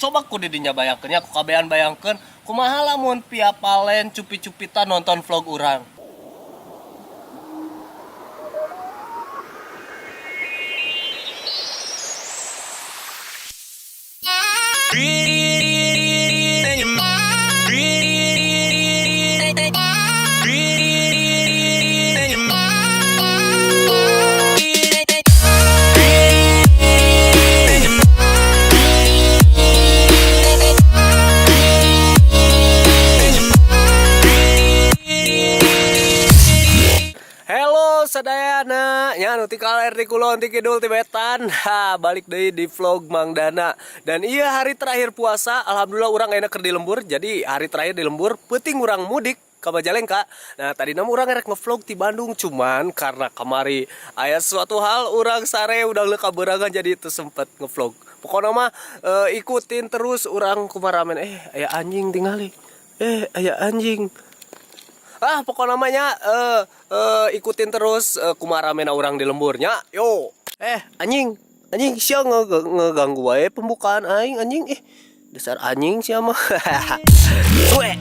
Coba ku didinya bayangkeun nya, ku kabehan bayangkeun kumaha lamun pia palen cupi-cupitan nonton vlog urang. Hello sadayana nya, nu ti kaler, ti kulon, ti kidul, ti wetan. Ha, balik deui di vlog Mang Dana. Dan iya, hari terakhir puasa. Alhamdulillah urang enak di lembur. Jadi hari terakhir di lembur, peuting urang mudik ke Majalengka. Nah, tadi nama urang rek ngevlog di Bandung, cuman karena kamari aya suatu hal, urang sare udah leka berangan, jadi itu sempet ngevlog. Pokoknya mah ikutin terus urang kumaramen. Eh, aya anjing tingali. Eh, aya anjing. Ah, pokoknya namanya ikutin terus kumaramena urang di lemburnya. Yo. Eh, anjing. Anjing sia ngeganggu wae pembukaan aing, anjing. Eh, dasar anjing sia mah. Suwe.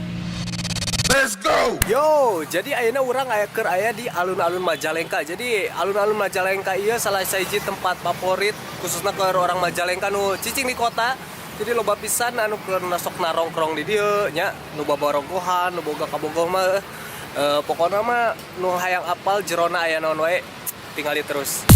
Let's go! Yo, jadi ayeuna urang aya keur aya di alun-alun Majalengka. Jadi alun-alun Majalengka ieu salah sahiji tempat favorit khususnya ke orang Majalengka nu cicing di kota. Jadi loba pisan anu keur sok narongkrong di dieu nya, nu babarongkohan, nu boga kabogoh mah, pokokna mah nu hayang apal jerona aya naon wae, tingali terus.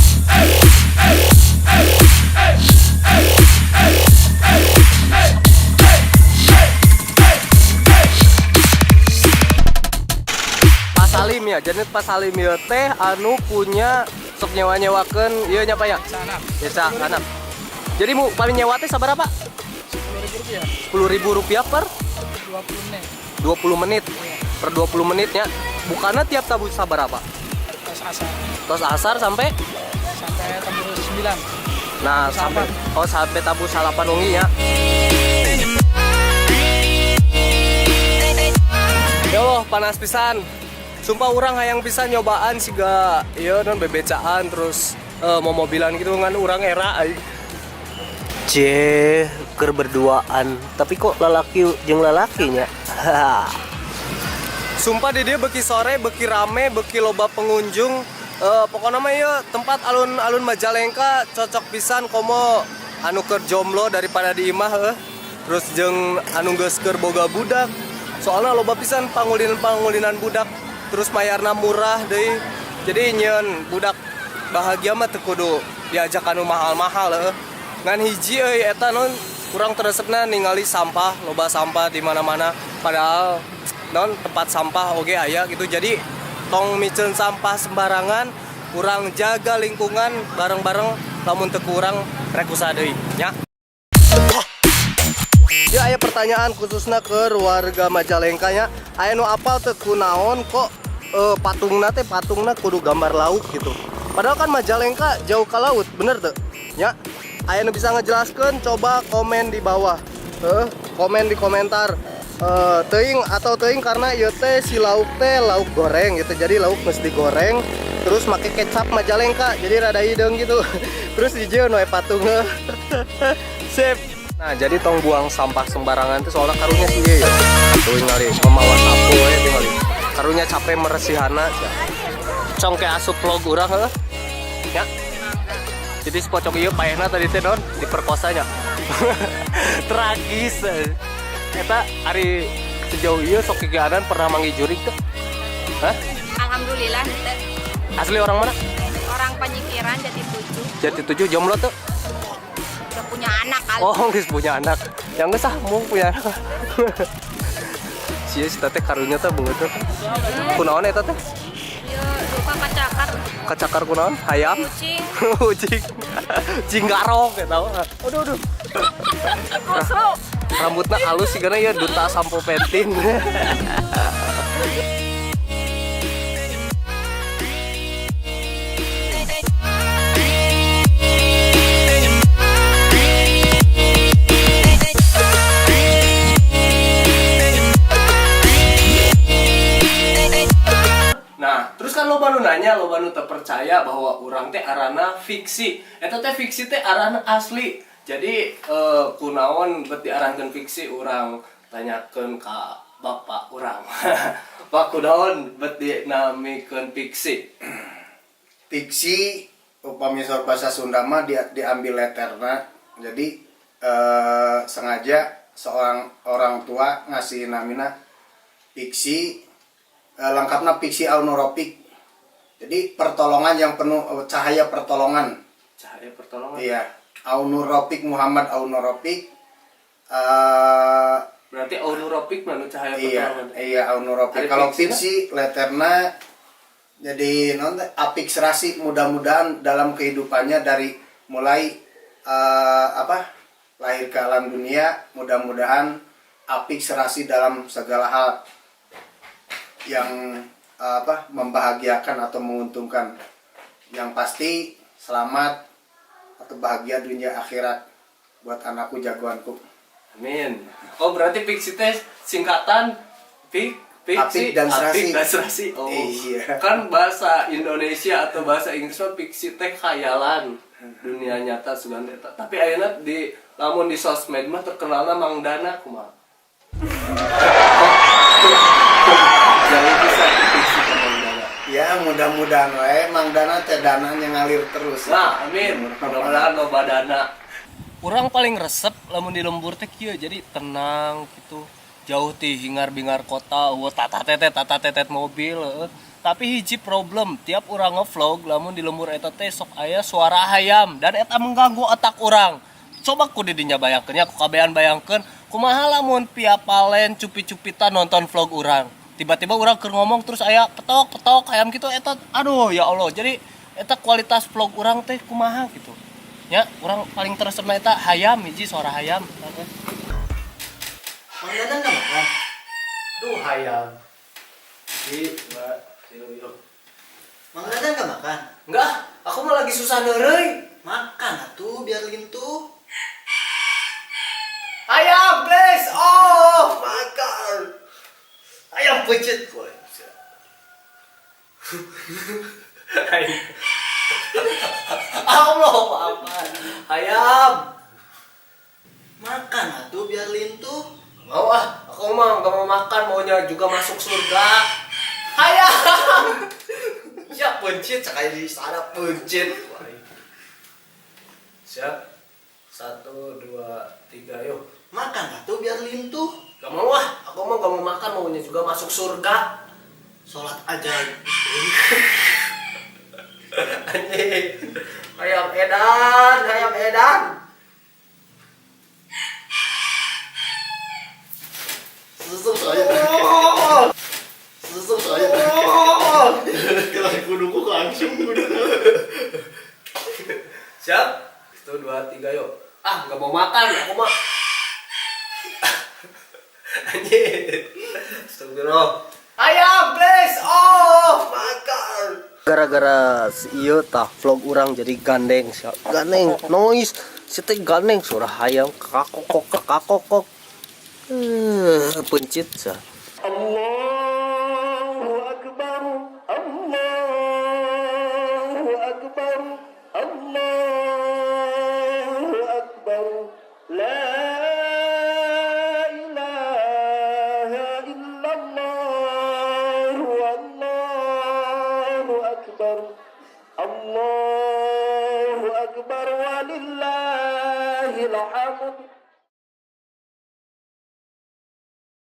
Pak Salim ya, jadi Pak Salim ya teh anu punya sok nyewa-nyewakeun ieu nya, Pak, ya? Desa anak. Jadi mu paling nyewa teh sabaraha, Pak? Rp10.000. Rp10.000 per 20 menit. 20 menit. Per 20 menitnya. Bukannya tiap tabuh sabaraha, Pak? Tos asar. Tos asar sampai Sampai tabuh 9. Nah, sampai, oh, sampai tabuh salapan wengi ya. Ya Allah, panas pisan. Sumpah urang hayang pisan nyobaan siga ieu non bebecaan, terus mau mobilan gitu, ngan urang era aing. C keur berduaan, tapi kok lalaki jeung lalakinya. Sumpah di dieu beuki sore beuki rame, beuki loba pengunjung. Pokoknya mah ieu tempat alun-alun Majalengka cocok pisan komo anu keur jomblo daripada di imah heuh. Terus jeung anu geus keur boga budak. Soalnya loba pisan pangulinan-pangulinan budak. Terus mayarna murah deui. Jadi nyieun budak bahagia mah teu kudu diajak anu mahal-mahal heuh. Ngan hiji euy, eta non kurang teresepna ningali sampah, loba sampah di mana-mana. Padahal non tempat sampah oge aya gitu. Jadi tong miceun sampah sembarangan, kurang jaga lingkungan bareng-bareng, lamun teu kurang rek usaha deui nya. Ya, aya pertanyaan khususnya ke warga Majalengka nya. Aya nu apal teu kunaon kok patungna teh patungna kudu gambar laut gitu. Padahal kan Majalengka jauh ke laut, bener tuh? Ya. Aya nu bisa ngejelaskeun, coba komen di bawah. Komen di komentar. Teuing atau teuing karena ieu teh si lauk teh lauk goreng gitu. Jadi lauk mesti digoreng terus make kecap Majalengka, jadi rada hideung gitu. Terus dijieun we patung. Sip. Nah, jadi tong buang sampah sembarangan tuh, soalnya karunya sih ya. Tuh ningali memawa sapu we tingali. Karunya capek meresihana sia. Cong ke asup vlog urang heuh. Ya. Jadi si pocong ieu paehna tadi teh non diperkosanya. Tragis. Eta ari sejauh ieu sok kikianan pernah manggih jurig tuh? Hah? Alhamdulillah teh. Asli orang mana? Orang Panyingkiran, Jati Tujuh. Jati Tujuh, jomblo tuh? Udah punya anak kali. Oh, geus punya anak. Yang geus ah, mau punya anak. Sia si teteh karunya teh beungeut teh. Kunaon eta teh? Ya, lupa kacakar. Kacakar kunaon? Hayam? Kucing. Kucing. Cing garong eta mah. Aduh aduh. Kosro. Rambutnya halus sih karena ya duta sampo Pantene. Nah, terus kan loba nu nanya, loba nu teu percaya bahwa urang teh arana fiksi. Eta teh fiksi teh arana asli. Jadi kunaon bet diarankeun Pixi, urang tanyakeun ka bapak urang. Pak, kunaon bet dinamikeun Pixi? Pixi upami saur bahasa Sunda mah dia diambil letterna. Jadi sengaja seorang orang tua ngasih namina Pixi, lengkapnya Pixi Aunuropik. Jadi pertolongan yang penuh cahaya pertolongan. Cahaya pertolongan. Iya, Aunuropik, Muhammad Aunuropik. Berarti Aunuropik mana cahaya Iya, pertolongan? iya, Aunuropik. Ari Kalau Pixi? Pixi letterna jadi non teh, apik serasi, mudah-mudahan dalam kehidupannya dari mulai apa lahir ke alam dunia mudah-mudahan apik serasi dalam segala hal yang apa membahagiakan atau menguntungkan, yang pasti selamat atau bahagia dunia akhirat buat anakku, jagoanku. Amin. Oh, berarti Pixi teh singkatan Pik Pixi, Apik dan serasi. Apik dan serasi. Oh. Iya. Kan bahasa Indonesia atau bahasa Inggris mah Pixi teh khayalan dunia nyata sugan eta. Tapi ayeuna di lamun di sosmed mah terkenalna Mang Dana, kumaha? Jauh bisa ti Pixi ke Mang Dana. Ya, mudah-mudahan wae Mang Dana teh dananya ngalir terus. Nah, amin. Mudah-mudahan loba dana. Urang paling resep lamun di lembur teh kieu, jadi tenang gitu. Jauh ti hingar-bingar kota, euweuh tata tetet tata tetet mobil heueuh. Tapi hiji problem, tiap urang ngevlog lamun di lembur eta teh sok aya suara hayam dan eta mengganggu otak urang. Coba ku didinya bayangkeun nya, ku kabehan bayangkeun kumaha lamun pia palen cupi-cupitan nonton vlog urang. Tiba-tiba urang keur ngomong terus aya petok-petok hayam gitu eta, aduh ya Allah. Jadi eta kualitas vlog urang teh kumaha gitu. Ya, urang paling teresepna eta hayam hiji, suara hayam. Mang Dadan nggak makan? Duh, hayam. Di, dua, tilu, yuk. Mang Dadan nggak makan? Enggak, aku mah lagi susah neureuy. Makan atuh biar lintuh. Ayam, please. Oh my God. Ayam pecet. Wah, bisa. Ayam. Allah, apa? Ayam. Makan atuh biar lintuh. Mau ah, aku mah nggak mau makan, maunya juga masuk surga. Ayam. Ya pencit sekali di sana pencit. Wah, siap. Satu, dua, tiga, yuk. Makan atuh biar lintuh. Gak mau ah, aku mah gak mau makan, maunya juga masuk surga. Sholat aja. Anjing. Ayam edan, ayam edan. Susu saya. Susu saya. Kuduku langsung kudu. Siap? Satu, dua, tiga, yuk. Ah, nggak mau makan, aku mah. Anjing. Astagfirullah. Ayam, please. Oh, makan. Gara-gara si ieu tah vlog urang jadi gandeng, sia. Gandeng, noise. Si teh gandeng suara hayam kakokok kakokok. Eh, pencit sia. Allah.